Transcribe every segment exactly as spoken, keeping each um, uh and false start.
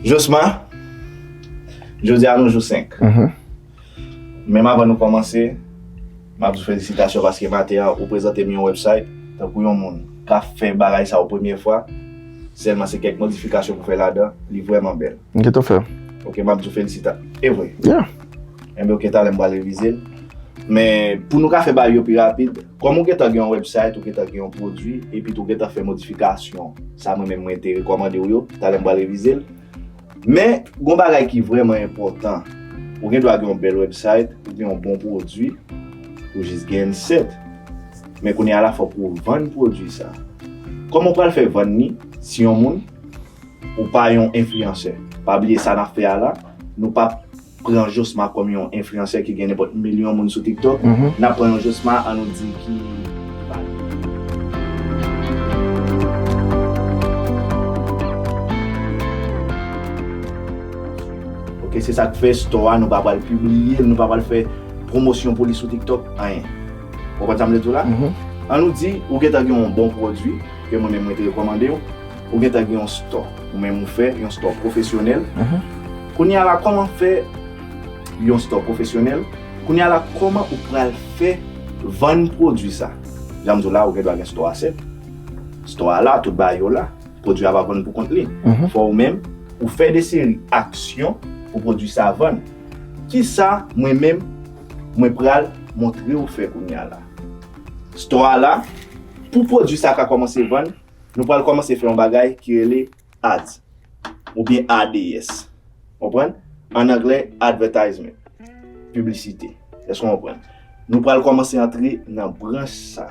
Josma, jodi a nou jou senk. Menm avan nou kòmanse, m ap di w felisitasyon paske maten an ou prezante m yon website tankou yon moun k ap fè bagay sa yo premye fwa. Sèlman se kèk modifikasyon pou fè ladan, li vrèman bèl. Gentan fè. Ok, m ap di w felisita. E vre? Yeah. Enben, ok, talè m pral revize l. Men, pou nou ka fè bagay yo pi rapid, kòm ou gentan gen yon website, ou gentan gen yon pwodui, epi tou gentan fè modifikasyon, sa mwen menm mwen te rekòmande w yo, talè m pral revize l. Men, gon bagay ki vrèman enpòtan. Ou gen dwa gen yon bèl website, ou gen yon bon pwodui, ou jis gen n sèt. Men kounye a la, fòk ou vann pwodui sa. Kòman w pral fè vann li si yon moun, ou pa yon enfliyansè? Pa bliye sa n ap fè a la, nou p ap pran Josma kòm yon enfliyansè ki gen nenpòt milyon moun sou TikTok. N ap pran yon Josma, an nou di ki Ok, se sa k fè store a, nou pa pral pibliye l, nou pa pral fè pwomosyon pou li sou TikTok, anyen. Ou konprann sa m vle di w la? An nou di, ou gentan gen yon bon pwodui, ke mwen menm mwen te rekòmande w, ou gentan gen yon store, ou menm ou fè yon store pwofesyonèl. Kounye a la, kòman fè yon store pwofesyonèl? Kounye a la, kòman ou pral fè vann pwodui sa? Jan m di w la, ou gen dwa gen store a sèt. Store a la, tout bagay yo la. Pwodui a pa vann pou kont li. Fò ou menm, ou fè de seri aksyon pou pwodui sa vann. Kisa mwen menm, mwen pral montre w fè kounye a la? Store a la, pou pwodui sa ka kòmanse vann, nou pral kòmanse fè yon bagay ki rele ads, oubyen A D S. Konprann? An anglè, advertisement. Piblisite. Èske w konprann? Nou pral kòmanse antre nan branch sa.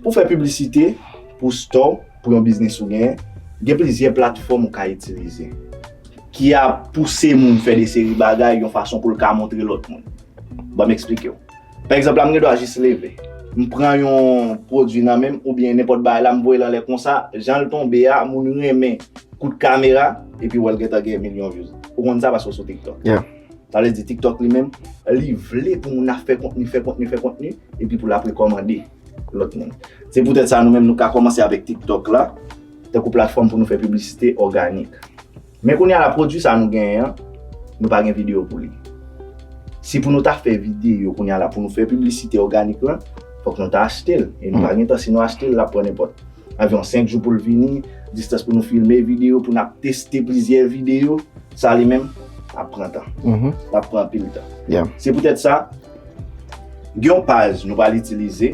Pou fè piblisite, pou store, pou yon biznis ou genyen, gen plizyè platfòm ou ka itilize ki ap pouse moun fè de seri bagay yon fason pou l ka montre lòt moun. Ban m eksplike w. Pa egzanp, la, m gen dwa jis leve. M pran yon pwodui nan men m, oubyen nenpòt bagay la, m voye l anlè konsa, jan l tonbe a, moun renmen kout kamera, epi w wè l gentan gen milyon views. Ou konn sa paske w sou TikTok. Sa vle di TikTok li menm, li vle pou moun ap fè kontni, fè kontni, fè kontni, epi pou l ap rekòmande lòt moun. Se poutèt sa nou menm nou ka kòmanse avèk TikTok la, tankou platfòm pou nou fè piblisite òganik. Men kounye a la, pwodui sa nou genyen an, nou pa gen videyo pou li. Si pou nou ta fè videyo kounye a la pou nou fè piblisite òganik lan, fòk nou ta achte l. E nou pa gen tan, si nou achte l, l ap pran nenpòt anviwon senk jou pou l vini, distans pou nou filme videyo, pou n ap teste plizyè videyo, sa li menm ap pran tan. L ap pran anpil tan. Se poutèt sa, gen yon paj nou pral itilize.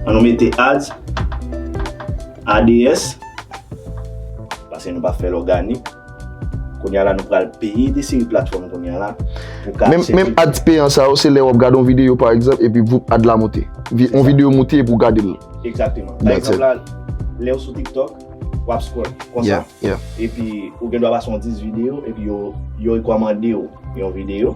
An nou mete ads, A D S, paske nou pa fè l òganik. Kounye a la, nou pral peye de seri platfòm kounye a la pou ka aksepte. Menm ads peyan sa yo, se lè w ap gade yon videyo, pa egzanp, epi voup, ad la monte. Vi- Yon videyo monte epi w gade l. Egzakteman. Pa egzanp la, lè w sou TikTok, w ap scroll konsa. Epi ou gen dwa pase yon dis videyo, epi yo, yo rekòmande w yon videyo,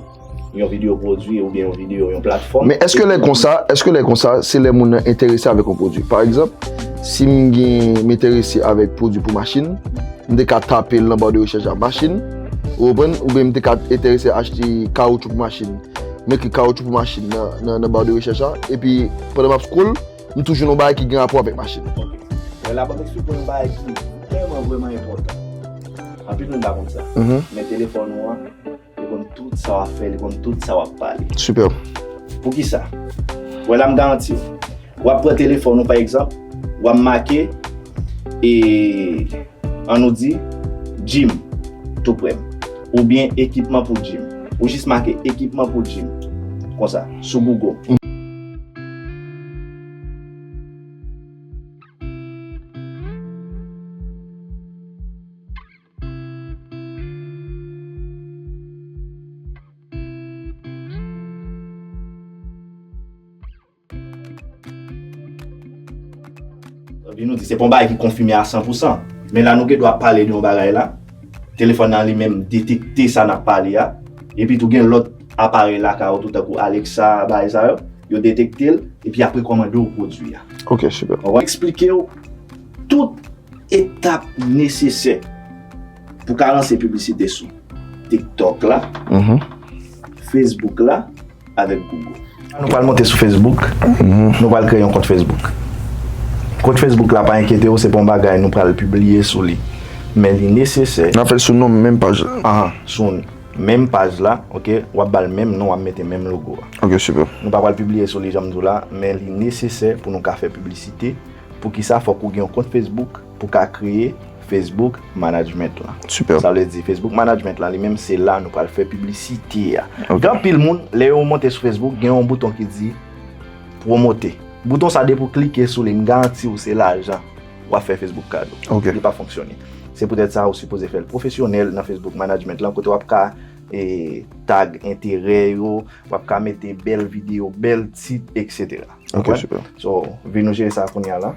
yon videyo pwodui oubyen yon videyo, yon platfòm. Men èske lè konsa, èske lè konsa, se lè moun nan enterese avèk yon pwodui? Pa egzanp, si m gen, m enterese avèk pwodui pou machin, m te ka tape l nan ba de rechèch a machin, ou konprann? Oubyen m te ka enterese achte kawotchou pou machin. M ekri kawotchou pou machin nan, nan, nan ba de rechèch la, epi pandan m ap scroll, m tou jwenn yon bagay ki gen rapò avèk machin. Ok. Wè la, ban m eksplike w yon bagay ki vrèman, vrèman enpòtan. Anpil moun pa konn sa. Men telefòn ou an, li konn tout sa w ap fè, li konn tout sa w ap pale. Sipè. Poukisa? Wè la, m garanti w. W ap pran telefòn ou, pa egzanp, w ap make, e, an nou di, gym, tou prè m. Oubyen ekipman pou gym. Ou jis make ekipman pou gym. Konsa, sou Google. Epi nou di, se pa yon bagay ki konfime a san pou san. Men la, nou gen dwa pale de yon bagay la, telefòn nan li menm detekte sa n ap pale a. Epi tou gen lòt aparèy lakay ou tou, tankou Alexa, bagay sa yo, yo detekte l, epi apre kòmande w pwodui a. Ok, super. Konprann? Eksplike w tout etap nesesè pou ka lanse piblisite sou TikTok la, Facebook la, avèk Google. Nou pral monte sou Facebook, nou pral kreye yon kont Facebook. Kont Facebook la, pa enkyete w, se pa yon bagay nou pral pibliye sou li. Men li nesesè. N ap fè l sou non menm paj la. Ahan, sou menm paj la, ok, w ap ba l menm non, w ap mete menm logo a. Ok, super. Nou pa pral pibliye sou li jan m di w la, men li nesesè pou nou ka fè piblisite. Poukisa fòk ou gen yon kont Facebook pou ka kreye Facebook Management lan? Super. Sa vle di, Facebook Management lan li menm, se la nou pral fè piblisite a. Ok. Gen anpil moun, lè yo monte sou Facebook, gen yon bouton ki di pwomote. Bouton sa, depi w klike sou li, m garanti w se lajan w ap fè Facebook kado. Ok. Li pa fonksyone. Se poutèt sa, ou sipoze fè l pwofesyonèl nan Facebook Management lan, kote w ap ka, e, tag enterè yo, w ap ka mete bèl videyo, bèl tit, etsetera. Ok, super. So, vin nou jere sa kounye a la.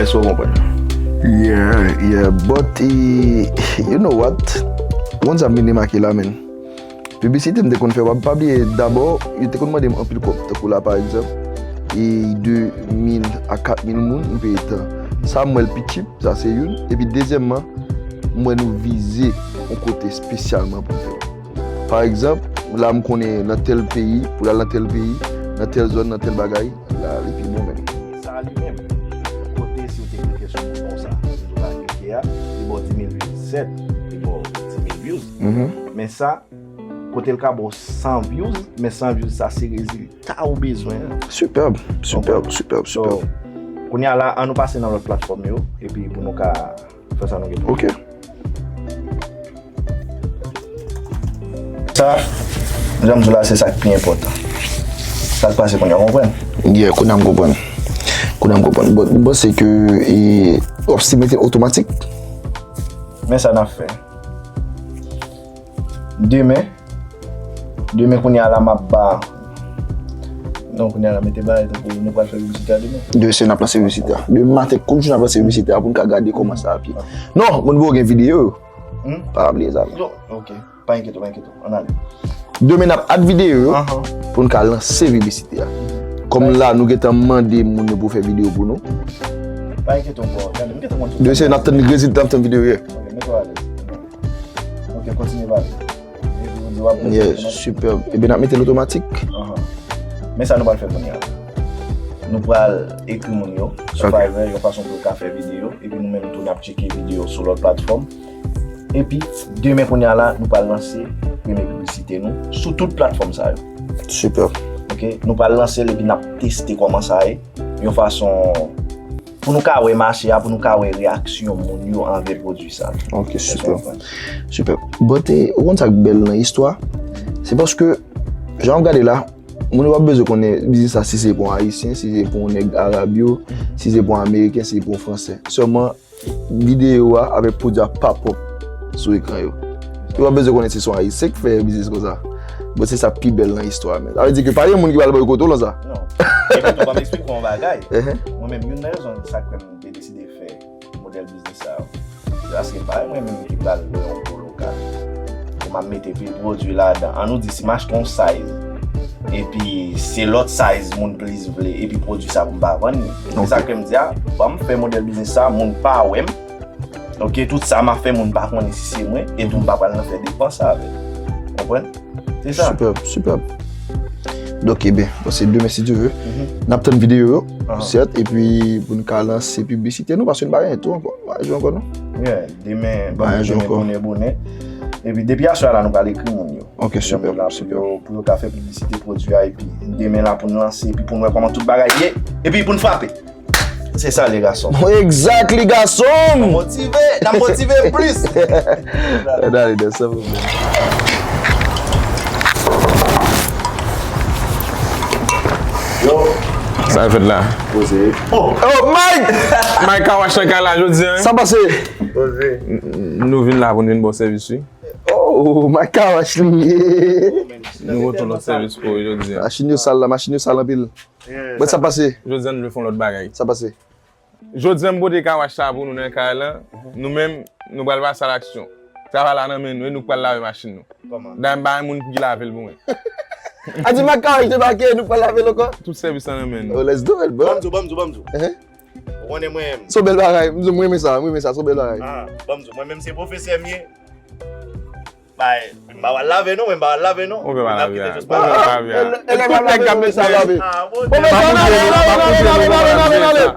Èske w konprann? Yeah, yeah, but, eh, you know what? Yon sa m vin remake la, men. Piblisite m te konn fè, w ap pa bliye, dabò, yo te konn mande m anpil kòb, tankou la, pa egzanp, e de mil a kat mil moun, m peye tan. Sa, m wè l pi cheap, sa se youn. Epi, dezyèmman, m wè nou vize yon kote espesyalman pou m fè l. Pa egzanp, la, m konnen nan tèl peyi, pou l al nan tèl peyi, nan tèl zòn, nan tèl bagay, la, li pi bon menm. Sa li menm, kote si w te klike sou bouton sa, si w ta klike a, li ba w dis mil views, sèt, li ba w dis mil views. Men sa, kote l ka ba w san views, men san views sa se rezilta ou bezwen an. Superb, superb, superb, superb. Kounye a la, an nou pase nan lòt platfòm yo, epi pou nou ka fè sa nou gen pou. Ok. Sa, jan m di w la, se sa k pi enpòtan. Sa k pase kounye a, w konprann? Yeah, kounye a m konprann. Kounye a m konprann. But m panse ke, e, w ap still mete l otomatik. Men sa n ap fè. Demen, demen kounye a la m ap ba, non, kounye a la mete bagay tankou nou pral fè piblisite a demen. Demen se n ap lanse piblisite a. Demen maten, kounye a n ap lanse piblisite a pou n ka gade kòman sa ap ye. Non, moun pou gen videyo yo. Pa bliye sa. Non, ok. Pa enkyete w, pa enkyete w. Ann ale. Demen n ap add videyo yo pou n ka lanse piblisite a. Kòm la, nou gentan mande moun yo pou fè videyo pou nou. Pa enkyete w ankò. Gade, m gentan konn tout. Demen se n ap tann rezilta, n ap tann videyo yo. Ok, mete w alèz. Ok, kontinye pale. Epi ou di w ap mete l otomatik. Yes, superb. Ebyen, n ap mete l otomatik. Men sa nou pral fè kounye a. Nou pral ekri moun yo sou Fiverr yon fason pou yo ka fè videyo. Epi nou menm tou, n ap tcheke videyo sou lòt platfòm. Epi, demen kounye a la, nou pral lanse premye piblisite nou sou tout platfòm sa yo. Superb. Ok, nou pral lanse l epi n ap teste kòman sa ye. Yon fason pou nou ka wè mache a, pou nou ka wè reyaksyon moun yo anvè pwodui sa. Ok, superb. Superb. But, eh, ou konn sa k bèl nan istwa? Se paske, jan w ap gade la, moun yo p ap bezwen konnen biznis la si se pou yon Ayisyen, si se pou yon nèg Arab yo, si se pou yon Ameriken, si se pou yon Fransè. Sèlman, videyo a avèk pwodui a pop up sou ekran yo. Yo p ap bezwen konnen si se yon Ayisyen k fè biznis konsa. But se sa k pi bèl nan istwa a, men. Sa vle di ke pa gen moun ki pral ba yo kote w nan sa. Non. Epi tou, ban m eksplike w yon bagay. Mwen menm, youn nan rezon sa k fè m te deside fè modèl biznis sa yo, se paske pa mwen menm ki pral lwe yon gwo lokal pou m ap mete pil pwodui ladan. An nou di, si m achte yon size, epi se lòt size moun plis vle, epi pwodui sa pou m pa vann li. Se sa ke m di a, ban m fè modèl biznis sa, moun pa wè m. Ok, tout sa m ap fè, moun pa konnen si se mwen, e tou m pa pral nan fè depans avè l. Konprann? Se sa. Superb, superb. Donk, ebyen, bon, se demen, si Dye vle. N ap tann videyo yo, sèt, epi pou n ka lanse piblisite nou, paske n pa gen tou ankò, n pa jwe ankò, non. Yeah, demen, bon, demen bonè, bonè. Epi depi aswè la, nou pral ekri moun yo. Ok, superb, superb. Pou yo ka fè piblisite pwodui a, epi demen la pou n lanse, epi pou n wè kòman tout bagay ye, epi pou n frape. Se sa, le gason. Exactly, gason! N ap motive, n ap motive plis! Dale, dale, sa pou mwen. Yo. Sa fèt la? Poze. Oh! Oh, Mike! Mike Kawash nan kay la jodi a. Sa pase? Poze. Nou vin la pou n vin ba w sèvis, wi. Oh, Mike Kawash li ye. Nou pote yon lòt sèvis pou ou jodi a. Machin yo sal la, machin yo sal anpil. Bon, sa pase? Jodi a, nou vle fè yon lòt bagay. Sa pase? Jodi a, m pote kawash sa pou nou nan kay la. Nou menm, nou pral pase a laksyon. Travay la nan men nou, e nou k pral lave machin nou. Dayè, m pa renmen moun ki lave l pou mwen. A di Mike Kawash debake, nou pral lave l ankò. Tout sèvis la nan men nou. Oh, let's do it, bro. Banm di w, banm di w, banm di w. Ou konnen mwen. Se yon bèl bagay. M di w, mwen renmen sa, mwen renmen sa, se yon bèl bagay. Ah, banm di w, mwen menm se pwofesè m ye. Bay, m pa pral lave non, mwen m pa pral lave non. Ou pa lave a. Ou pa lave a. Tout nèg k ap lave. Ah, bon. Bon, men sa, n ale, n ale, n ale, n ale, n ale.